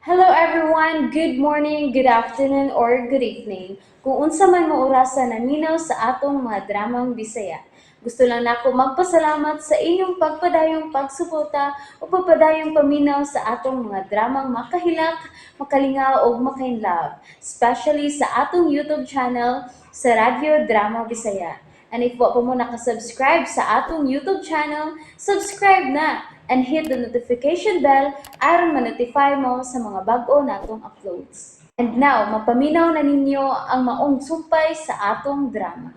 Hello everyone! Good morning, good afternoon, or good evening. Kung unsa man mo orasa naminaw sa atong mga dramang Bisaya. Gusto lang nako magpasalamat sa inyong pagpadayong pagsuporta o pagpadayong paminaw sa atong mga dramang makahilak, makalingaw ug makainlove, especially sa atong YouTube channel sa Radyo Drama Bisaya. And if wa pa mo nakasubscribe sa atong YouTube channel, subscribe na and hit the notification bell aron ma-notify mo sa mga bag-o natong uploads. And now, mapaminaw na ninyo ang maong sumpay sa atong drama.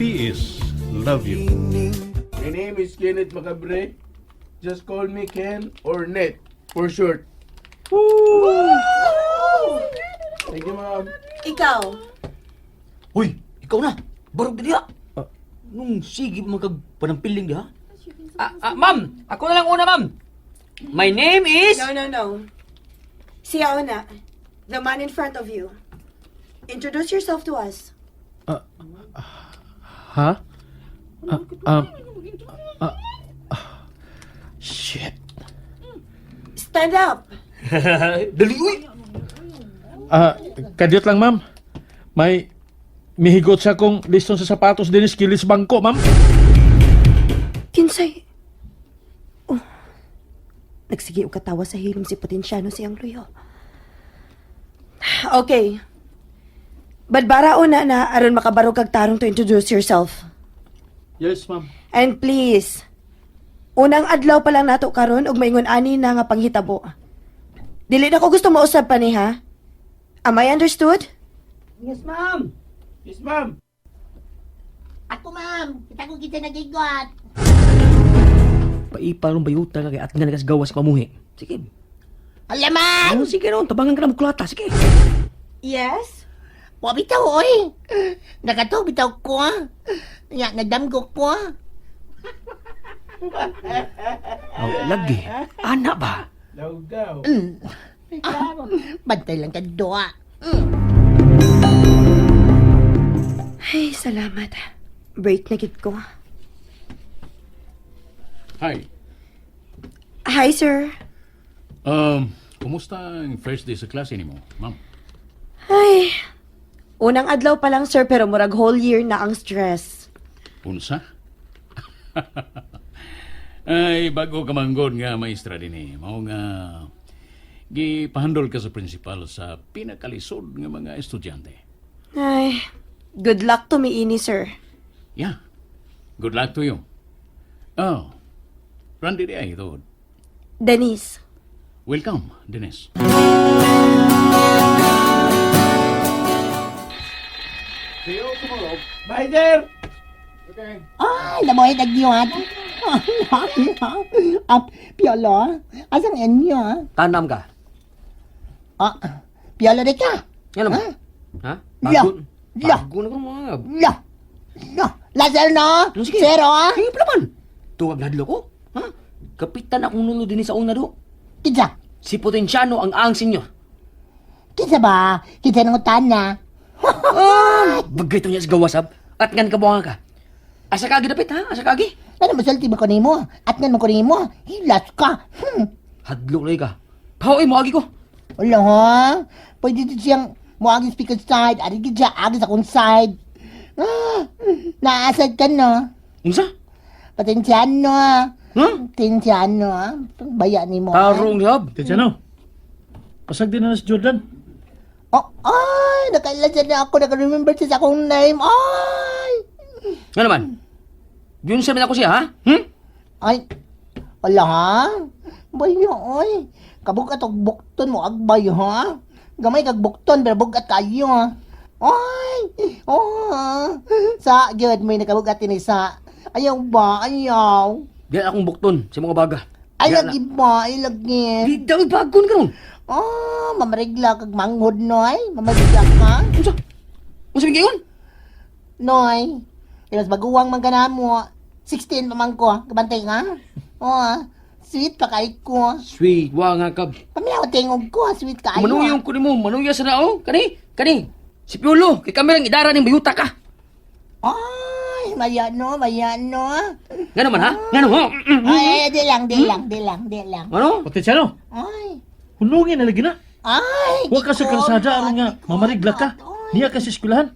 PS love you. My name is Kenneth Macabre. Just call me Ken or Net for short. Woo! Thank you, ma'am. Ikaw. Uy, ikaw na. Barog na diha. Nung sige mo kag panampiling diha. Ah, ma'am, ako na lang una, ma'am. My name is... No, no, no. Siya una. The man in front of you. Introduce yourself to us. Ha? Ah, shit. Stand up. Dali uy. Kadyot lang, ma'am. May mihigot sa kong liston sa sapatos din kilis bangko, ma'am. Kinsay. Oh. Nagsige og katawa sa hilom si Potensyano siyang luyo. Okay. Badbara una na aron makabarog kag tarong to introduce yourself. Yes, ma'am. And please, unang adlaw pa lang nato karon ug maingon ani na nga panghitabo. Dili na ko gusto mausab pa ni ha. Am I understood? Yes, ma'am. Yes, ma'am. Ako ma'am, kita ko kita nagigot. Paipa rong bayuta ka kay at nga nagasgawas pamuhi. Sige. Alaman! Oh, sige ron, tabangan ka na muklata. Sige. Yes? Wa bitaw oy. Nakato bitaw ko ah. Nya nagdamgo ko ah. Oh, lagi. Ana ba? Daw daw. Bantay lang ka doa. Ay, salamat. Break na gid ko. Hi. Hi, sir. Kumusta ang first day sa klase nimo, ma'am? Ay, unang adlaw pa lang, sir, pero murag whole year na ang stress. Unsa? Ay, bago ka manggod nga maestra din eh. Mao nga gipahandol ka sa principal sa pinakalisod nga mga estudyante. Ay, good luck to me, ini, sir. Yeah. Good luck to you. Oh, Randy di ay ito. Denise. Welcome, Denise. See you tomorrow. Bye, sir. Okay. Ay, lamoy nagyuat. Ah, Piolo, asang enyo? Tanam ka. Ah, Piolo de ka. Ano ba? Ha? Ya. Bago. Ya. Bago na ko mga. Ya. Ya. Lazar no? Ano, sige. Zero ah. Sige pa naman. Tuwag na ko. Ha? Kapitan akong nuno din sa una do. Kinsa? Si Potensyano ang senyor. Kinsa ba? Kinsa nang utana? Ah, bagay to niya sa gawasab. At ngan kabuangan ka. Asa kagi dapit ha? Asa kagi? Ano masulti ba ko nimo? At ngan mo ko nimo? Hilas ka. Hadlok lagi ka. Paoy mo agi ko. Wala ha? Pwede din siyang muaging speaker side. Ari gid siya, agi sa akong side. Ah, naasad ka no? Unsa? Patensyano ah. Ha? Tensyano ah. Baya ni mo. Tarong lab. Tisyano, pasag din na si Jordan. Oh, ay, nakailan siya na ako. Naka-remember siya sa akong name. Ay! Nga naman. Yun sabi na ko siya ha? Hmm? Ay, wala ha? Bayo, oy. Kabugat og bukton mo, agbay ha? Gamay kag bukton, pero bugat kayo ha? Ay! Oh, sa, gyud may nakabugat ini sa. Ayaw ba? Ayaw. Diyan akong bukton sa mga baga. Ay, Diyan lagi ba? Ay, lagi. Di daw bagon ka ron. Oh, mamarigla kag manghod, noy. Mamarigla ka. Unsa? Unsa bigay yun? Noy, kaya mas baguwang man ka na mo. 16 pa man ko. Kabantay ka? Oh, sweet pa kay ko. Sweet, wa nga ka. Pamilaw tingog ko, sweet kaayo. Manuyong ko nimo, manuya sa nao. Kani, kani. Si Piolo, kay kami lang idara ning bayuta ka. Ay, maya no, maya no. Nga naman ha? Nga naman? Ay, ay, di lang, di lang, di lang, di lang. Ano? Potensyano, Ay, hunungin na lagi na. Ay! Wa ka sa kalsada aron nga mamarigla ka. Niya ka sa eskwelahan.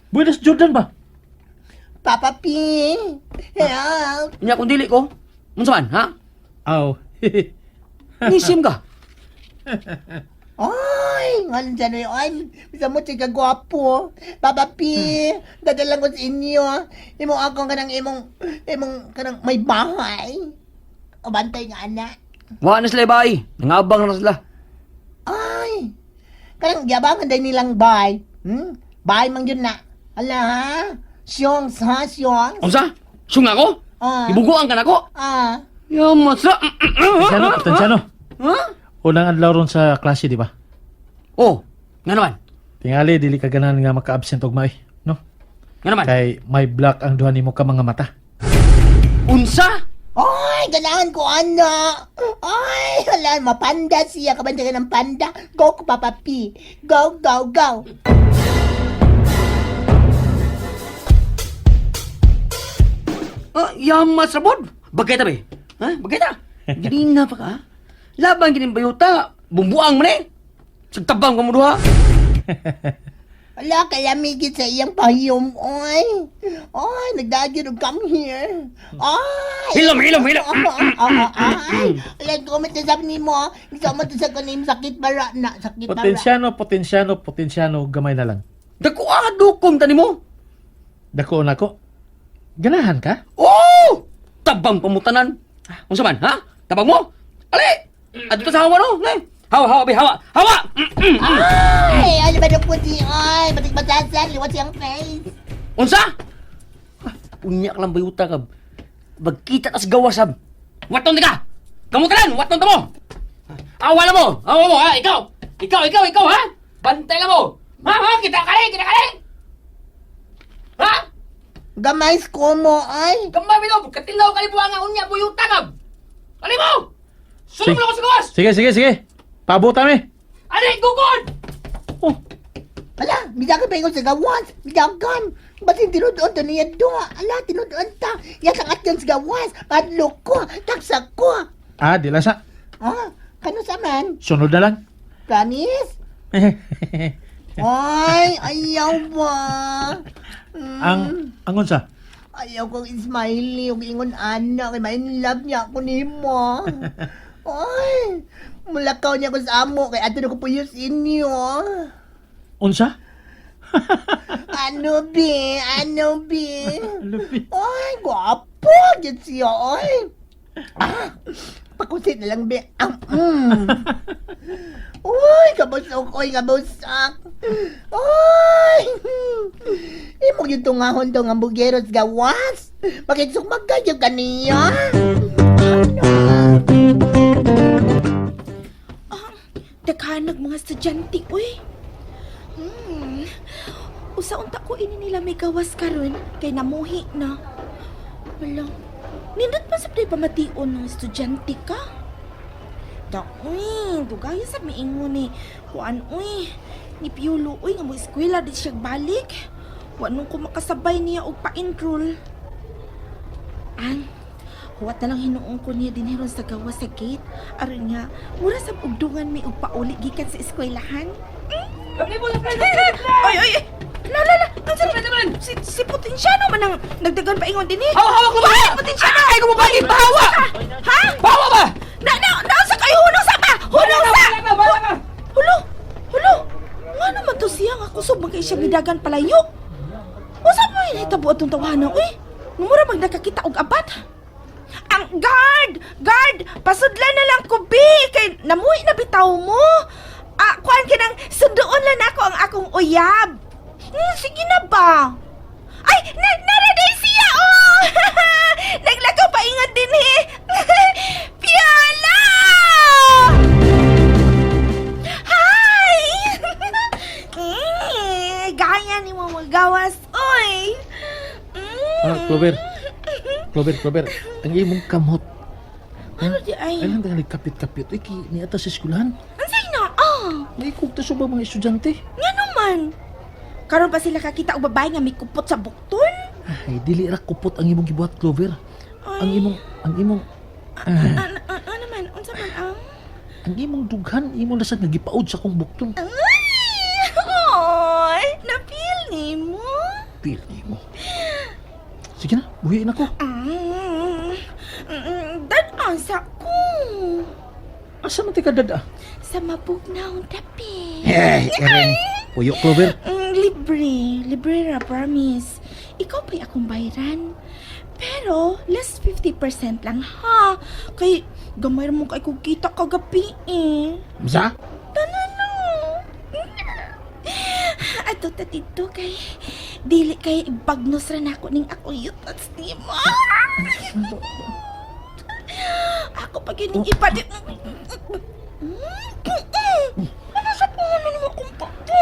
Buenas Jordan ba? Papa P, help! Unya kung dili ko, unsa man, ha? Aw. Nisim ka. Ay, ngan dyan eh. Ay, bisa mo chika gwapo. Papa P, dadalang ko sa inyo. Imo ako kanang imong, imong kanang may bahay. O bantay nga anak. Wa na sila bay. Nangabang na sila. Ay, kanang giabangan day nilang bay. Hmm? Bay man yun na. Ala ha? Siyongs ha, siyongs. Unsa? Sunga ko? Ah. Ibuguan ka nako? Ah. Yamat sa. Potensyano, potensyano. Ha? Unang adlaw ron sa klase, di ba? Oh, nga naman. Tingali dili ka ganahan nga maka-absent og maoy, no? Nga naman. Kay may black ang duha nimo ka mga mata. Unsa? Ay, ganahan ko ana. Ay, hala, mapanda siya. Kabantay ka ng panda. Go ko, Papa P. Go, go, go. Ah, yamat sa bod. Bagay ta be. Ha? Bagay ta. Gini na pa ka. Laban gini bayuta. Bumbuang man eh. Sagtabang ka mo duha. Ala, kalamigit sa iyang pahiyom, oy. Oy, nagdagin og come here. Ay! Hilom, hilom, hilom. Ay! Ala, comment na sabi nimo. Gusto mo to sa kunim sakit para na, sakit para. Potensyano, potensyano, potensyano, gamay na lang. Dako ado kom tani mo. Dako na ko. Ganahan ka? Oh! Tabang pamutanan. Unsa man, ha? Tabang mo? Ali! Adto sa hawa no. Ne. Hawa, hawa, be, hawa. Hawa! Ay, ano ba ng puti, oy? Batik batasan, liwat siyang face. Unsa? Ah, Unya ka lang bayuta ka. Bagkita tas gawas sab. Waton di ka. Kamutanan, waton ta mo. Awa na mo. Awa mo ha, ikaw. Ikaw, ikaw, ikaw ha. Bantay lang mo. Ha, ha, kita ka rin, kita ka rin. Ha? Gamay ko mo, ay. Gamay mo, katilaw ka ni buwanga unya buyuta ka. Ali mo. Sulong mo sa gawas. Sige, sige, sige. Paabot mi. Ali, gugod. Oh, Ala, bidagan pa ingon sa gawas. Bidagan. Basin tinudoon to niya do. Ala, tinudoon ta. Yasangat yan sa gawas. Padlok ko. Taksak ko. ah, di lang sa. Ah, kano sa man? Sunod na lang. Promise? Ay, ayaw ba? Mm, Ang unsa? Ayaw kong smiley, ug ingon ana, kay ma-in love niya ako nimo. Ay, mulakaw niya ko sa amo, kay ato na ko puyos inyo. Unsa? Ano bi? Ano bi? Lupi. Ay, gwapo! Git siya, ay! Ah, pakusit na lang, be. Ah, mm. Uy, kabusok, oy, kabusok. Uy! Imo yung tungahon to nga bugeros gawas. Pakitsukmag kayo kaniya. Daghanag mga estudyante, uy. Usa unta ko ini nila may gawas karon kay namuhi na. Wala. Nindot pa sa pamation ng estudyante ka. Da, uy, dugaya sa miingon ni. Kuan, uy. Ni Piolo, uy, nga mo eskwela di siya balik. Wa nung ko makasabay niya og pa-enroll. An, huwat na lang hinuong ko niya din hiron sa gawas sa gate. Aron nga, mura sa ugdungan may og pauli gikan sa eskwelahan. Ay, ay, ay! La, la, la! Ang sarap Si, si Potensyano man ang nagdagan pa ingon din eh. Hawa, hawa ko ba? Ay, Potensyano! Ay, ko mo ba? Bahawa! Ha? Bahawa ba? Na, na, na, sa kayo! Hunong sa pa! Hunong sa! Hulo! Hulo! Nga naman to siya nga kusog man kay siya gidagan palayo. Unsa man hitabo atong tawanan uy? Mura mag nakakita og abat. Ang guard! Guard! Pasudlan na lang ko bi kay namuhi na bitaw mo. Ah, kuan ka nang sunduon lang nako ang akong uyab. Sige na ba? Ay, na naraday siya oh! Naglakaw pa ingat din eh. Piala! Hi! Gaya ni mo magawas, oy! Ah, Clover. Clover, Clover. Ang imong kamot. Ano di ay? Ay lang tingali kapit-kapit. Uy, kay niata sa eskwelahan. Ansay na? Ah! Naikog ta sa ba mga estudyante? Nga naman! Karon pa sila kakita og babae nga may kupot sa bukton? Ay, dili ra kupot ang imong gibuhat, Clover. Ay, Ang imong, ang imong, Ano, ano man? Unsa man ang? Ang imong dughan, imo na sa nagipaod sa akong bukton. Ay! Oy, na-feel ni mo? Feel nimo. Sige na, buhiin ako. Dad-an sa ko. Asa man ti ka dada? Sa mabugnaw tapi. Eh, Erin. Puyo, Clover. Libre. Libre ra, promise. Ikaw pa'y akong bayran. Pero, less 50% lang ha. Kay, gamay ra mo kay kung kita kagabi eh. Msa? Tanan no. Ato ta dito kay dili kay bagnos ra nako ning ako yutats nimo. Ako pa gining ipadi. Ano sa puno nimo akong pakpo?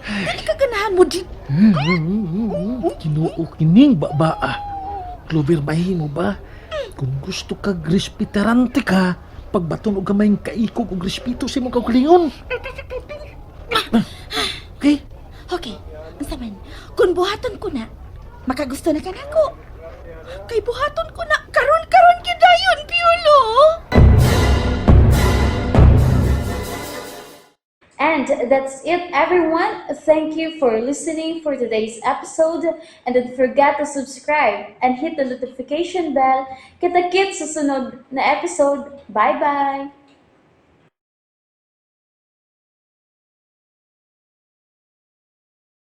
Dili ka ganahan mo di. Ginoo kining babaa. Clover, mahimo ba? Kung gusto kag respetarante ka, pagbaton og gamay kaikog og respeto sa imong kaugalingon. Okay? Okay, unsa man? Kung buhaton ko na, makagusto na ka nako. Kay buhaton ko na karon-karon gyud dayon, Piolo. And that's it, everyone. Thank you for listening for today's episode. And don't forget to subscribe and hit the notification bell. Kita-kits sa sunod na episode. Bye-bye!